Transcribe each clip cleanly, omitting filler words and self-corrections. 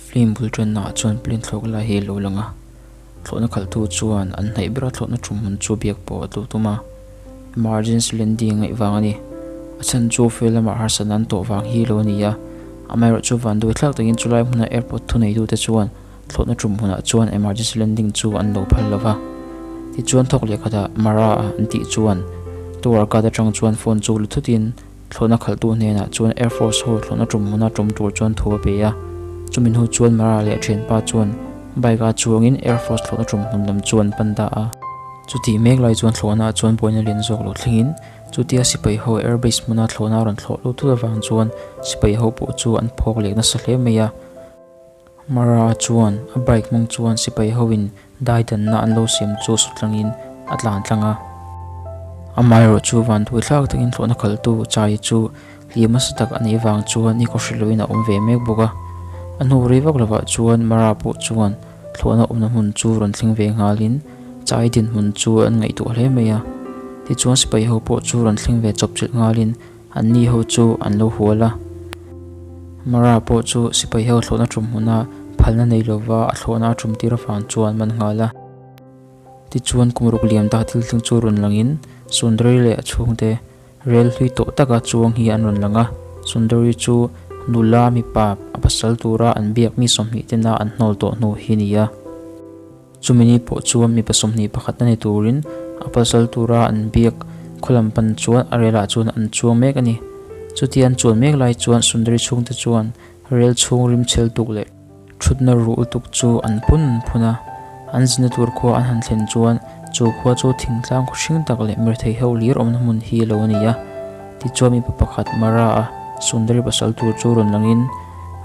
Film bul tannaah chuan plane thlawk lai hi a lo lang a, thlawhna khalhtu chuan an hnaih bera thlawhna tum hmun chu biak pawh a tlu tum a, emergency landing a ngaih vang a ni. A chhan chu fuel lamah harsatna an tawh vang hi lo a ni a, amaherawhchu vanduai thlak takin chulai hmuna airport thuneitute chuan thlawhna tum hmunah chuan emergency landing chu an lo phal lo va. Tichuan thawk leh khatah Mara an tih chuan tower guard atang chuan phone chu lu thutin Thlawhna khalhtu hnenah chuan Air Force ho thlawhna tum hmuna tum tur chuan thu a pe a. Chumi hnu chuan Mara leh a thianpa chuan bike a chuangin Air Force thlawhna tum hmun lam chu an pan ta a. Chutih mek lai chuan thlawhnaah chuan buaina lian zawk lo thlengin chutia sipai ho Air Base hmuna thlawhna a rawn thlawh lut thut avang chuan sipai ho pawh chu an phawk leh nasa hle mai a. Mara chuan a bike hmang chuan sipai hoin dai danna an lo siam chu su tlangin a tlan tlang a. Amaherawh chu vanduai thlak takin thlawhna khalhtu Chai chu hliam hmasa tak a nih vang chuan ni kawhhrilh loin a awm ve mek bawk a. A hnu rei vak lovah chuan Mara pawh chuan thlawhna awmna hmun chu rawn thleng ve nghalin Chai dinhmun chu an ngaihtuah hle mai a. Tichuan sipai ho pawh chu rawn thleng ve chawpchilh nghalin An ni ho chu an lo hual a. Mara pawh chu sipai ho thlawhna tum hmuna phalna nei lova a thlawhna a tum tir avang chuan man nghal a. Tichuan kum ruk liam ta thil thleng chu rawn langin Sundari leh a chhungte rel hlui tawh taka chuang hi an rawn lang a. Sundari chu nula mipa a pasal tura an biak mi 20 tena an hnawl tawh hnu hi a ni a. Chumi ni pawh chuan mipa 21 na ni turin a pasal tura an biak khaw lam pan chuan a rel ah chuan an chuang mek a ni. Chutia an chuan mek lai chuan Sundari chhungte chuan rel chhung rim chhel tuk leh thutna ruh lutuk chu an phun an phun a. An zinna tur khua an han thlen chuan chu khua chu thingtlang khaw hring tak leh mirthei ho lir awmna hmun hi a lo a ni a. Tichuan mipa pakhat Mara a Sundari pasal tur chu rawn langin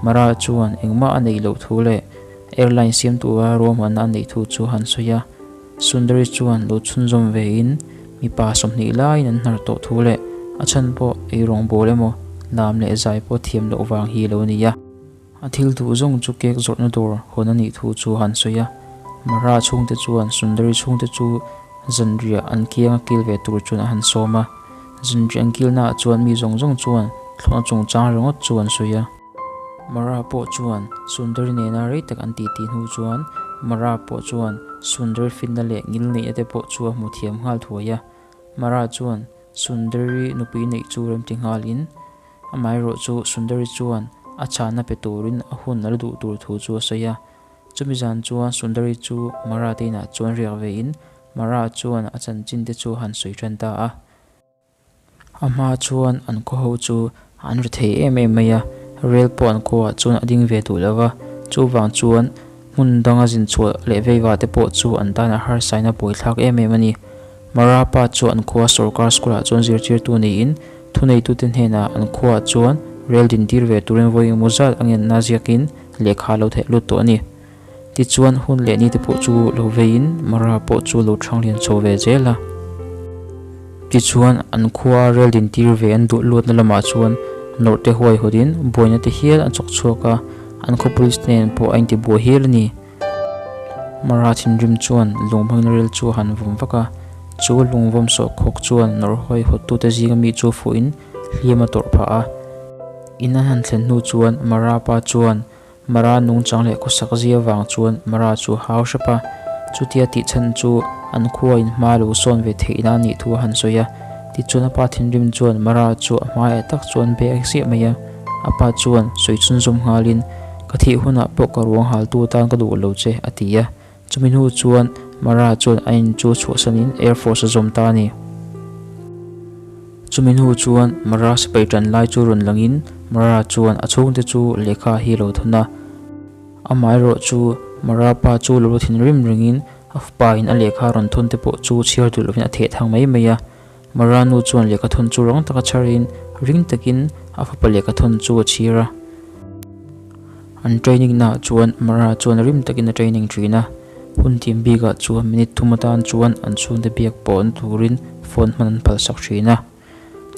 Mara chuan engmah a neih loh thu leh Airline siam tura ruahmanna a neih thu chu han sawi a, Sundari chuan lo chhunzawm vein mipa 20 laiin an hnar tawh thu leh a chhan pawh eirawng bawl emaw lam leh zai pawh thiam loh vang hi lo a ni a. A thil duh zawng chu cake zawrhna dawr hawn a nih thu chu han sawi a, Mara chhungte chuan Sundari chhungte chu zanriah an kianga kil ve tur chuan a han sawm a, zanriah an kilnaah chuan mi zawng zawng chuan thlawhna chungchang ringawt chu an sawi a. Mara pawh chuan Sundari nena rei tak an titi hnu chuan Mara pawh chuan Sundari finna leh ngil neihna te pawh chu a hmu thiam nghal thuai a. Mara chuan Sundari nupui neih chu remti nghalin amaherawh chu Sundari chuan a chhanna pe turin a hun a la duh tur thu chu a sawi a. Chumi zan chuan Sundari chu Mara te inah chuan riak vein Mara chuan a chanchin te chu a han sawi tan ta a. A hma chuan an khaw ho chu an ri thei em em mai a, rel pawh an khuaah chuan a ding ve duh lo va, chuvang chuan hmun danga zin chhuah leh veiva te pawh chu an tan a harsain a buaithlak em em a ni. Marapa chu an khua sorkar school ah chuan zirtirtu niin thuneitute hnenah an khuaah chuan rel din tir ve turin vawi engemaw zat a ngenna ziakin lehkha a lo theih lut tawh a ni. Tichuan hun leh ni te pawh chu lo veiin Mara pawh chu lo thang lian chho ve zel a. Tichuan an khua rel din tir ve an duh luatna lamah chuan nawrh te huai hawtin buaina te hial an chawk chhuak a, an khaw police te nen pawh a inti buai hial a ni. Mara thinrim chuan lung hmangin rel chu a han vawm vak a, chu lung vawm sawh khawk chuan nawrh huai hawttute zinga mi chu fuhin hliam a tawrh phah a. In an han thlen hnu chuan Mara pa chuan Mara nungchang leh khawsak zia vang chuan Mara chu a hau hrep a, chutia tih chhan chu an khua in hma lo sawn ve theih na nih thu a han sawi a. Tichuan a pa thinrim chuan Mara chu a hmaiah tak chuan bek ziah mai a, a pa chuan sawi chhunzawm nghalin, Ka thih hunah pawh ka ruang haltu atan ka duh lo che, a ti a. Chumi hnu chuan Mara chuan a in chu chhuahsanin Air Force a zawm ta a ni. Chumi hnu chuan Mara sipai tan lai chu rawn langin Mara chuan a chhungte chu lehkha hi a lo thawn a. Amaherawh chu Mara pa chu lo la thinrim rengin a fapa in a lehkha rawn thawn te pawh chu chhiar duh lovin a theh thang mai mai a. Mara nu chuan lehkha thawn chu rang taka chharin ring takin a fapa lehkha thawn chu a chhir a. An training naah chuan Mara chuan rim takin a training thin a, hun tim bikah chuan minute thum atan chuan an chhungte biak pawh an turin phone hman an phalsak thin a.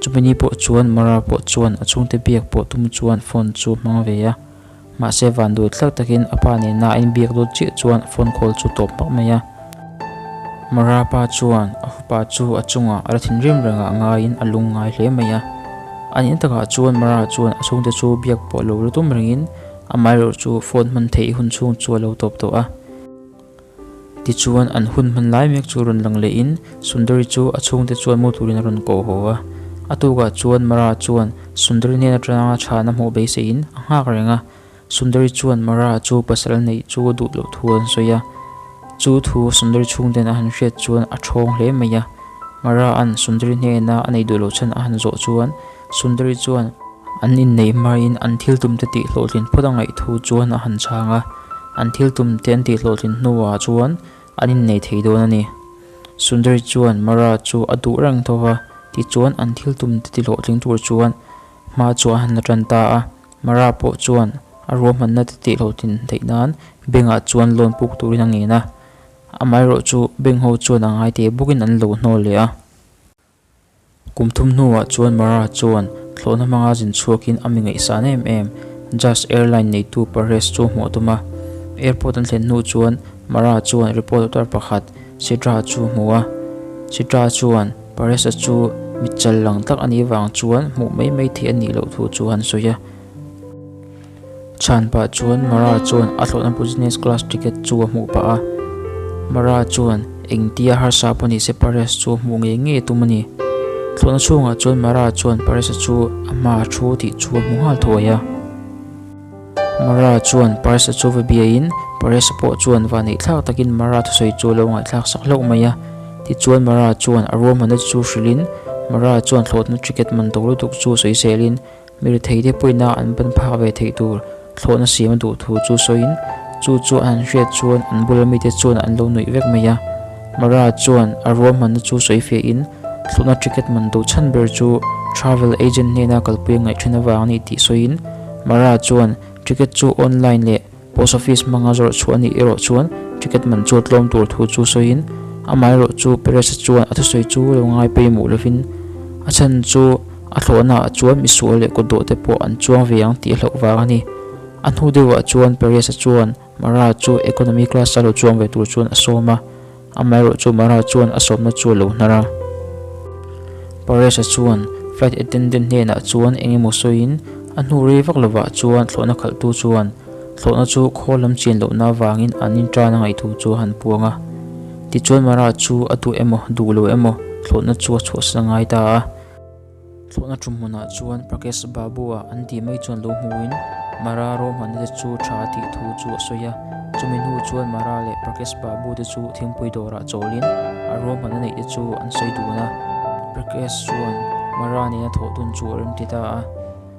Chumi ni pawh chuan Mara pawh chuan a chhungte biak pawh tum chuan phone chu hmang ve a, mahse vanduai thlak takin a pa nena a inbiak dawt chiah chuan phone call chu tawp hmak mai a. Mara pa chuan a fapa chu a chungah a la thinrim rengah ngaiin a lung ngai hle mai a. A nih takah chuan Mara chuan a chhungte chu biak pawh lo la tum rengin Amaherawhchu phone hman theih hun chhung chu a lo tawp tawh a. Tichuan an hun hman lai mek chu rawn lang lehin Sundari chu a chhungte chuan mu turin a rawn koh haw a. A tukah chuan Mara chuan Sundari hnen atanga chhana hmuh beiseiin a nghak reng a. Sundari chuan Mara chu pasal neih chu a duh loh thu an sawi a. Chu thu Sundari chhungten a han hriat chuan a thawng hle mai a. Mara an Sundari hnena a nei duh loh chhan a han zawh chuan Sundari chuan an inneih hmain an thil tumte tih hlawhtlin phawt a ngaih thu chuan a han chhang a. An thil tumte an tih hlawhtlin hnuah chuan an innei thei dawn a ni. Sundari chuan Mara chu a duh reng tho va, tichuan an thil tumte ti hlawhtling tur chuan hma chu a han la tan ta a. Mara pawh chuan a ruahmanna te tih hlawhtlin theih nan bank-ah chuan loan puk turin a ngen a. Amaherawhchu bank ho chuan a ngai teh bawkin an lo hnawl leh a. Kum thum hnuah chuan Mara chuan thlawhna hmanga zin chhuakin a mi ngaihsan em em Jazz Airline neitu Paresh chu hmuh a tum a. Airport an thlen hnu chuan Mara chuan reporter pakhat Sidra chu a hmu a. Sidra chuan Paresh-a chu mitchal lang tak a nih vang chuan hmuh mai mai theih a nih loh thu chu a han sawi a. Chhan pah chuan Mara chuan a thlawhna business class ticket chu a hmuh pah a. Mara chuan engtia harsa pawh ni se Paresh chu a hmuh ngei ngei a tum a ni. Thlawhna chhungah chuan Mara chuan Paresh-a chu a hma a thu tih chu a hmu nghal thuai a. Mara chuan Paresh-a chu va biain Paresh-a pawh chuan vanneih thlak takin Mara thusawi chu a lo ngaihthlak sak hlauh mai a. Tichuan Mara chuan a ruahmanna chu hrilhin Mara chuan thlawhna ticket man to lutuk chu sawi selin Mi retheite pawina an ban phak ve theih tur thlawhna siam a duh thu chu sawiin chu chu an han hriat chuan an bula mite chuan an lo nuih vek mai a. Mara chuan a ruahmanna chu sawi fiahin thlawhna ticket man do chhan ber chu travel agent hnena kalpui a ngaih then avang a ni tih sawiin Mara chuan ticket chu online leh Post office hmanga zawrh chhuah a nih erawh chuan ticket man chu a tlawm tur thu chu sawiin amaherawh chu Perez-a chuan a thusawi chu lo ngai pawimawh lovin a chhan chu a thlawhna ah chuan misual leh kawt dawh te pawh an chuang ve ang tih a hlauh vang a ni. A hnu deuhah chuan Perez-a chuan Mara chu economy class a lo chuang ve tur chuan a sawm a. Amaherawhchu Mara chuan a sawmna chu a lo hnar a. Paresh-a chuan flight attendant hnenah chuan eng emaw sawiin a hnu rei vak lovah chuan thlawhna khalhtu chuan thlawhna chu khaw lam chian lohna avangin an intan a ngaihthu chu a han puang a. Tichuan Mara chu a duh emaw duh lo emaw thlawhna chu a chhuahsan a ngai ta a. Thlawhna tum hmunah chuan Prakesh Babu-a an tih mai chuan lo hmuin Mara ruahmanna te chu tha a tih thu chu a sawi a. Chumi hnu chuan Mara leh Prakesh Babu te chu thingpui dawrah chawlin a ruahmanna neih te chu an sawi dun a. Prakesh chuan Mara nena thawh dun chu a remti ta a.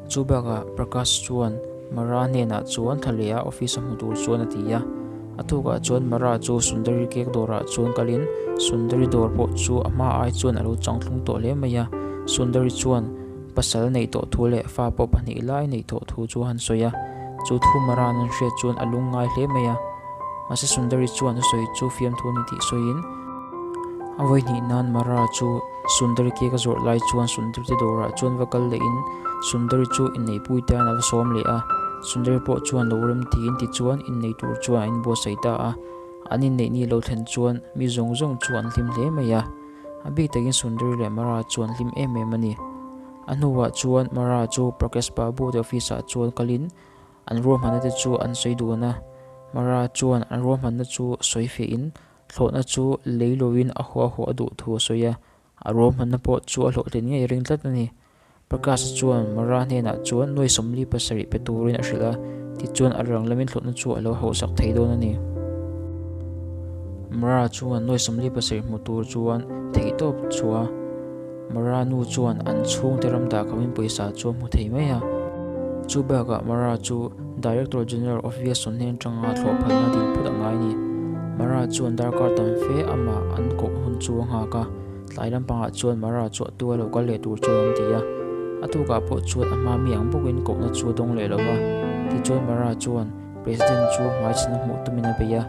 Chu bakah Prakash chuan Mara hnenah chuan thla leh a office a hmu tur chuan a ti a. A tukah chuan Mara chu Sundari cake dawrah chuan kalin Sundari dawr pawh chu a hma ai chuan a lo changthlung tawh hle mai a. Sundari chuan pasal neih tawh thu leh fa pawh pahnih lai neih tawh thu chu a han sawi a. Chu thu Mara an hriat chuan a lungngai hle mai a. Mahse Sundari chuan a sawi chu fiamthu a ni tih sawiin a vawi hnih nan Mara chu Sundari cake a zawrh lai chuan Sundari te dawrah chuan va kal lehin Sundari chu inneihpui tan a va sawm leh a. Sundari pawh chuan lo rem tiin tichuan innei tur chuan an inbuatsaih ta a. An inneih ni lo thlen chuan mi zawng zawng chu an hlim hle mai a. A bik takin Sundari leh Mara chu an hlim em em a ni. A hnuah chuan Mara chu Prakesh Babu te office ah chuan kalin an ruahmanna te chu an sawi dun a. Mara chuan an ruahmanna chu sawi fiahin Thlawhna chu lei loin a haw a haw a duh thu a sawi a, a ruahmanna pawh chu a hlawhtlin ngei ring tlat a ni. Prakash chuan Mara hnenah chuan nuai 47 pe turin a hrilh a, tichuan a rang lamin thlawhna chu a lo hauhsak thei dawn a ni. Mara chuan nuai 47 hmu tur chuan theihtawp chhuah a, Mara nu chuan an chhungte ram dah khamin pawisa chu a hmu thei mai a. Chu bakah Mara chu Director General of Viason hnen atanga thlawh phalna dil phut a ngai a ni. Mara chuan darkar tam fe amah an koh hun chu a nghak a, tlai lampangah chuan Mara chu a tua lo kal leh tur chuan an ti a. A tukah pawh chuan a hma mi ang bawkin kohna chu a dawng leh lo va. Tichuan Mara chuan President chu hmaichhana hmuh tumin a bei a.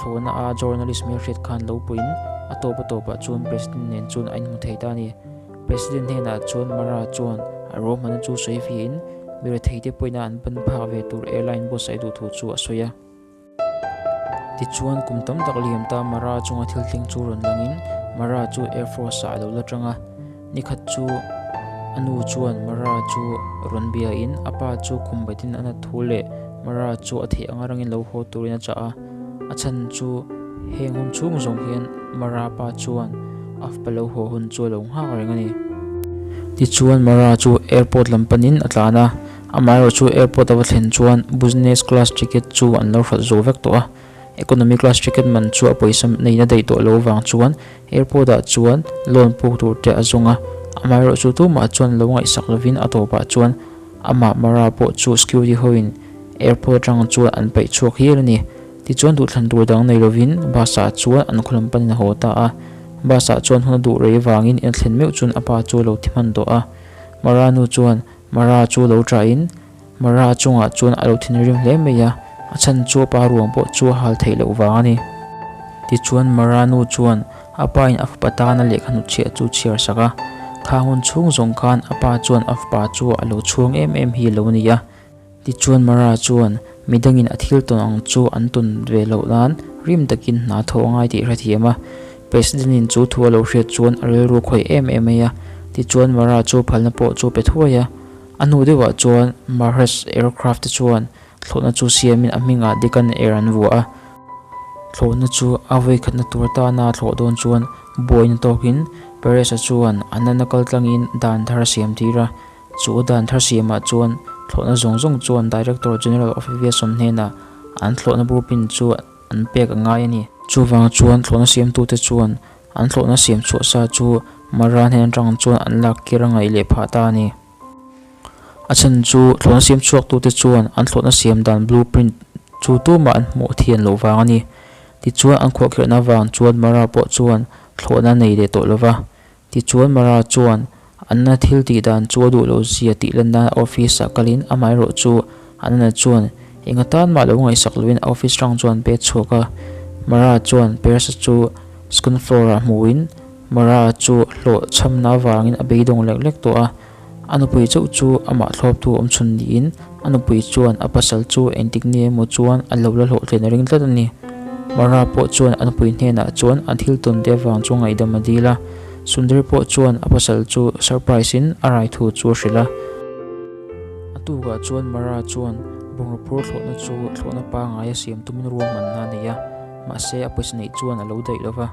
Thlawhna a journalist hmelhriat khan lo puiin a tawp a tawpah chuan President nen chuan a inhmu thei ta a ni. President hnenah chuan Mara chuan a ruahmanna chu sawi viin mi retheite pawhin an ban phak ve tur airline buatsaih duh thu chu a sawi a. Tichuan kum tam tak liam ta Mara chunga thil thleng chu rawn langin Mara chu Air Force ah a lo la tang a. Nikhat chu a nu chuan Mara chu rawn biain a pa chu khum baitin a nat thu leh. Mara chu a theih anga rangin lo haw turin a chah a, a chhan chu heng hun chhung zawng hian Mara pa chuan a fapa lo haw hun chu a lo nghak reng a ni. Tichuan Mara chu airport lam panin a tlan a, amaherawh chu airport a va thlen chuan business class ticket chu an lo hralh zo vek tawh a, economy class ticket man chu a pawisa neihna daih tawh lo vang chuan airport ah chuan loan puk tur te a zawng a, amaherawh chu tumah chuan lo ngaihsak lovin a tawpah chuan Amah Mara pawh chu security hoin airport atang chuan an paih chhuak hial a ni. Tichuan duhthlan tur dang nei lovin bus ah chuan an khaw lam panin a haw ta a. Bus ah chuan hun a duh rei vangin in a thlen meuh chuan a pa chu a lo thi hman tawh a. Mara nu chuan Mara chu lo ṭahin Mara chungah chuan a lo thinrim hle mai a, a chhan chu a pa ruang pawh chu a hal theih loh vang a ni. Tichuan Mara nu chuan A pa in a fapa tana lehkha hnutchhiah chu chhiar sak a, kha hun chhung zawng khan a pa chuan a fapa chu a lo chhuang em em hi a lo ni a. Tichuan Mara chuan midangin a thil tawn ang chu an tawn ve loh nan rim takin hna thaw a ngai tih hrethiam a. President in chu thu a lo hriat chuan a rilru khawih em em mai a, tichuan Mara chu phalna pawh chu pe thuai a. A hnu deuhah chuan Mahraj aircraft te chuan Thlawhna chu siamin a hmingah Deccan Air an vuah a. Thlawhna chu a vawikhatna tur atana thlawh dawn chuan buaina tawkin Perez-a chuan a nana kal tlangin dan thar a siam tir a. Chu a dan thar siamah chuan thlawhna zawng zawng chuan Director General of Aviation hnenah an thlawhna blueprint chu an pek a ngai a ni. Chuvang chuan thlawhna siamtute chuan an thlawhna siam chhuah sa chu Mara hnen atang chuan an lak kir a ngaih leh phah ta a ni. A chhan chu thlawhna siam chhuaktute chuan an thlawhna siam dan blueprint chu tumah an hmuh thian loh vang a ni. Tichuan an khuahkhirhna vang chuan Mara pawh chuan thlawhna nei leh tawh lo va. Tichuan Mara chuan Anna thil tih dan chu a duh loh zia tih lan nan a office ah kalin amaherawh chu Anna chuan eng atan mah lo ngaihsak loin a office rang chuan pet chhuak a. Mara chuan Persa chu second floor ah hmuin Mara chu hlawh chhamna avangin a beidawng lek lek tawh a, a nupui chauh chu amah thlawptu awm chhun niin a nupui chuan a pasal chu engtik ni emaw chuan a lo la hlawhtlin a ring tlat a ni. Mara pawh chuan a nupui hnenah chuan a thil tawn te avang chu ngaihdam a dil a, Sundari pawh chuan a pasal chu surprise in a rai thu chu a hrilh a. A tukah chuan Mara chuan bungraw phur thlawhna chu thlawhna pangngai a siam tumin ruahmanna a nei a. Mahse, a pawisa neih chuan a lo daih lo va.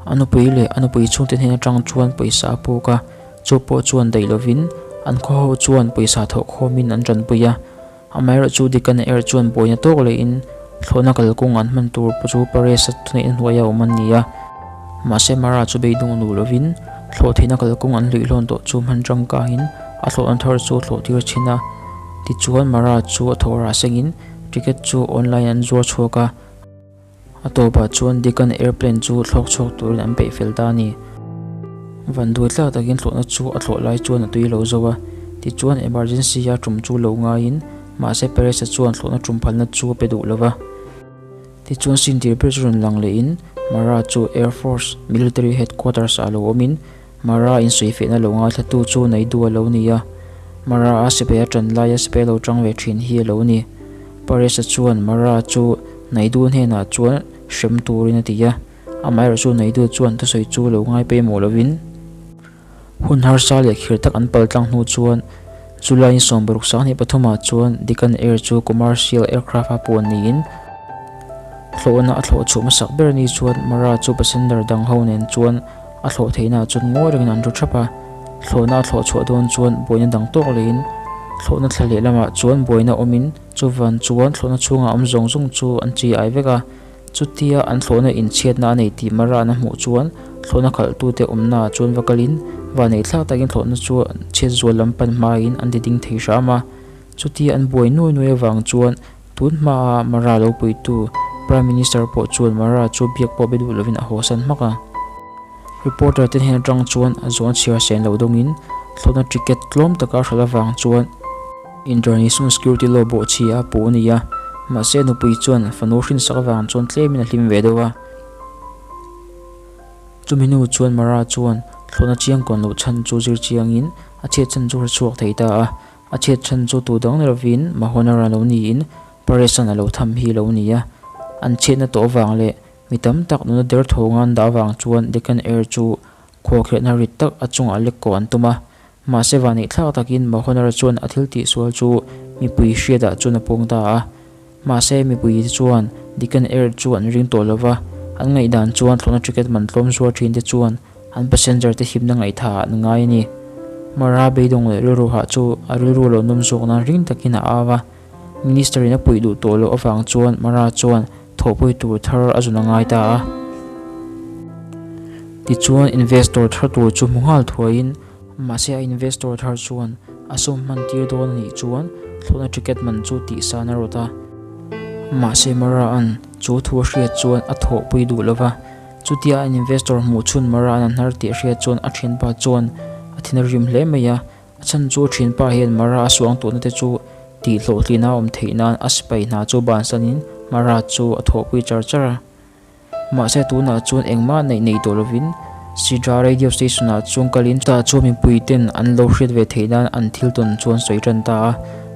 A nupui leh a nupui chhungte hnen atang chuan pawisa a puk a, chu pawh chuan daih lovin an khaw ho chuan pawisa thawh khawmin an tanpui a. Amaherawh chu Dikana erawh chuan buaina tawk lehin thlawhna kalkawng an hman tur chu Paris-a thuneihna hnuaia awm an ni a. Mahse, Mara chu beidawng duh lovin thlawh theihna kalkawng an hluihlawn tawh chu hman tangkaiin a thlawhna thar chu a thlawh tir thin a. Tichuan, Mara chu a thawh rah sengin ticket chu online an zuar chhuak a. A tawpah chuan Deccan Airplane chu thlawk chhuak turin an peih fel ta a ni. Van duai tlak takin thlawhna chu a thlawh lai chuan a tui lo zo a, tichuan emergency a tum chu lo ngaiin mahse Paris-a chuan thlawhna tum phalna chu a pe duh lo va. Tichuan sintir ber chu rawn lang lehin Mara chu Air Force Military Headquarters ah lo awmin Mara insawifiahna lo ngaithlatu chu Naidu a lo ni a, Mara a sipai a ṭan laia sipai lo ṭang ve ṭhin hi a lo ni. Paris-a chuan Mara chu Naidu hnenah chuan hrem turin a ti a, amaherawh chu Naidu chuan thusawi chu lo ngai pawimawh lovin hun harsa leh khir tak an pal tlang hnu chuan July 16 23 chuan Deccan Air chu commercial aircraft a puan niin thlawhna a thlawh chhuah hmasak ber ni chuan Mara chu passenger dang ho nen chuan A thlawh theihna ah chuan ngawi rengin an ru thap a, thlawhna a thlawh chhuah dawn chuan buaina dang tawk leiin thlawhna thla leh lamah chuan buaina awmin chuvan chuan thlawhna chhungah awm zawng zawng chu an chi ai vek a. Chutia an thlawhna inchhiatna a nei tih Maran a hmuh chuan thlawhna khalhtute awmna ah chuan va kalin vanei thlak takin thlawhna chu chhiat zual lam pan hmain an ti ding thei hram a. Chutia an buai nuai nuai avang chuan Tun hmaa Mara lo puitu Prime Minister pawh chuan Mara chu biak pawh be duh lovin a hawsan hmak a. Reporter te hnen atang chuan a zawn chhiar sen lo dawngin thlawhna ticket tlawm taka hralh avang chuan International Security Law bawhchhi a puh a ni a, mahse nupui chuan fanu hrinsak avang chuan tlemin a hlim ve deuh a. Chumi hnu chuan Mara chuan thlawhna chiangkawn loh chhan chu zir chiangin a chhiat chhan chu hre chhuak thei ta a. A chhiat chhan chu tu dang ni lovin Mahonara lo niin Paresan a lo tham hi lo ni a. An chhiatna tawh avang leh mi tam tak nuna derthawnga an dah avang chuan Deccan Air chu khualkhelhna rit tak a chungah lek kawh an tum a. Mahse vaneihthlak takin Mahonara chuan a thil tihsual chu mipui hriatah chuan a puang ta a. Mahse, mipuite chuan Deccan Air chu an ring tawh lova, an ngaihdan chuan thlawhna ticket man tlawm zuar thin te chuan an passenger te himna ngaihtha ah an ngai a ni. Mara beidawng leh rilru hah chu a rilru lo nawm zawk nan ring takin a au a. Minister in a puih duh tawh loh avang chuan Mara chuan thawhpui tur thar a zun a ngai ta a. Tichuan investor thar tur chu hmu nghal thuaiin mahse a investor thar chuan a sum hman tir dawn a nih chuan thlawhna ticket man chu tihsan a rawt a. Mahse Mara an chu thu a hriat chuan a thawhpui duh lova. Chutia an investor hmuh chhun Mara an a hnar tih a hriat chuan a thianpa chuan a thin a rim hle mai a. A chhan chu thianpa hian Mara a suang tuhna te chu tih hlawhtlina a awm theih nan a sipai hna chu bansanin Mara chu a thawhpui char char a. Mahse tunah chuan engmah neih nei tawh lovin Sidra radio station ah chuan kalin chutah chuan mipui ten an lo hriat ve theih nan an thil tawn chuan sawi tan ta a.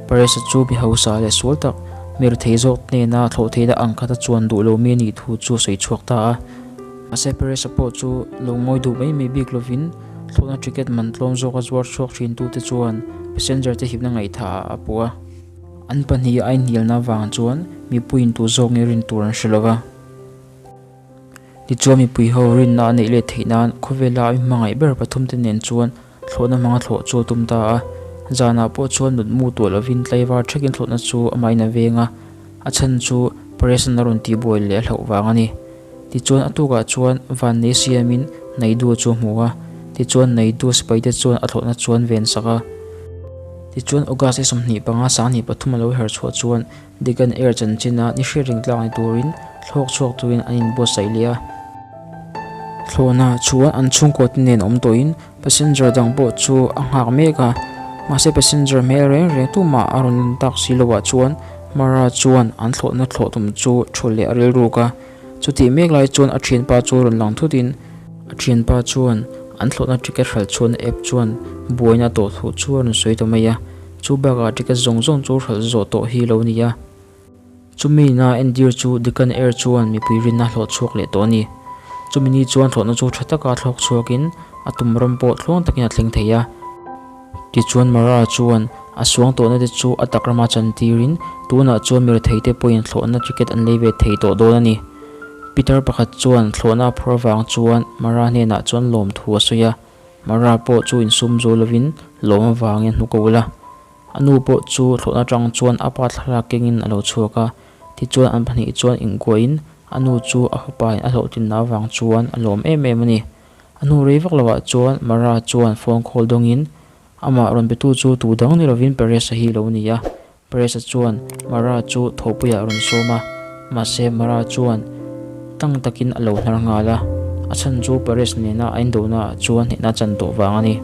Paris-a chu mi hausa leh sual tak, mi rethei zawk hnena thlawh theihna ang khata chuan duh lo mi a nih thu chu a sawi chhuak ta a. Mahse Paris-a pawh chu lo ngawi duh mai mai bik lovin thlawhna ticket man tlawm zawka zuar chhuak thin tute chuan passenger te hipna ngaihthah ah a puh a. An pahnih a inhnialna avang chuan mipuiin tu zawk nge rin tur an hre lo va. Tichuan mipui ho rinna a neih let theih nan khawvela a hmangaih ber pathumte nen chuan thlawhna hmanga thlawh chu a tum ta a. Zanah pawh chuan nutmu tuah lovin tlaivar thekin thlawhna chu amahin a veng a, a chhan chu Paresan a rawn tihbuai leh a hlauh vang a ni. Tichuan a tukah chuan Vannei siamin Naidu chu a hmu a, tichuan Naidu sipaite chuan a thlawhna chuan ven sak a. Tichuan August ni 25 23 a lo her chhuah chuan Deccan Air chanchina ni hriat ring tlak ni turin thlawk chhuak turin an inbuatsaih leh a. Thlawhna chuan an chhungkaw te nen awm tawhin passenger dang pawh chu a nghak mek a, mahse passenger hmel reng reng tumah a rawn lan tak si loah chuan Mara chuan an thlawhna thlawh tum chu thu leh a rilruk a, chutih mek lai chuan a thianpa chu rawn lang thut in, a thianpa chuan an thlawhna ticket hralh chhuahna app chuan buaina a tawh thu chu a rawn sawi ta mai a, chu bakah ticket zawng zawng chu hralh zawh tawh hi lo ni a. Chumi na entir chu Deccan Air chuan mipui rinna hlawh chhuak leh tawh a ni. Chumi ni chuan thlawhna chu tha taka thlawk chhuakin a tum ram pawh tluang takin a thleng thei a. Tichuan Mara chuan a suang tawhna te chu a tak rama chantirin tunah chuan mirethei te pawhin thlawhna ticket an lei ve thei tawh dawn a ni. Peter pakhat chuan thlawhna a phur avang chuan Mara hnenah chuan lawmthu a sawi a, Mara pawh chu insum zo lovin lawm avangin a hnuk a ulh a. A nu pawh chu thlawhna atang chuan a pa thlalak kengin a lo chhuak a, tichuan an pahnih chuan inkuahin a nu chu a fapa in a hlawhtlinna avang chuan a lawm em em a ni. A hnu rei vak lovah chuan Mara chuan phone call dawngin amah rawn betu chu tu dang ni lovin Perez-a hi lo ni a. Perez-a chuan Mara chu thawhpuiah a rawn sawm a, mahse Mara chuan tang takin a lo hnar nghal a, a chhan chu Perez nena a indonaah chuan hnehna a chan tawh vang a ni.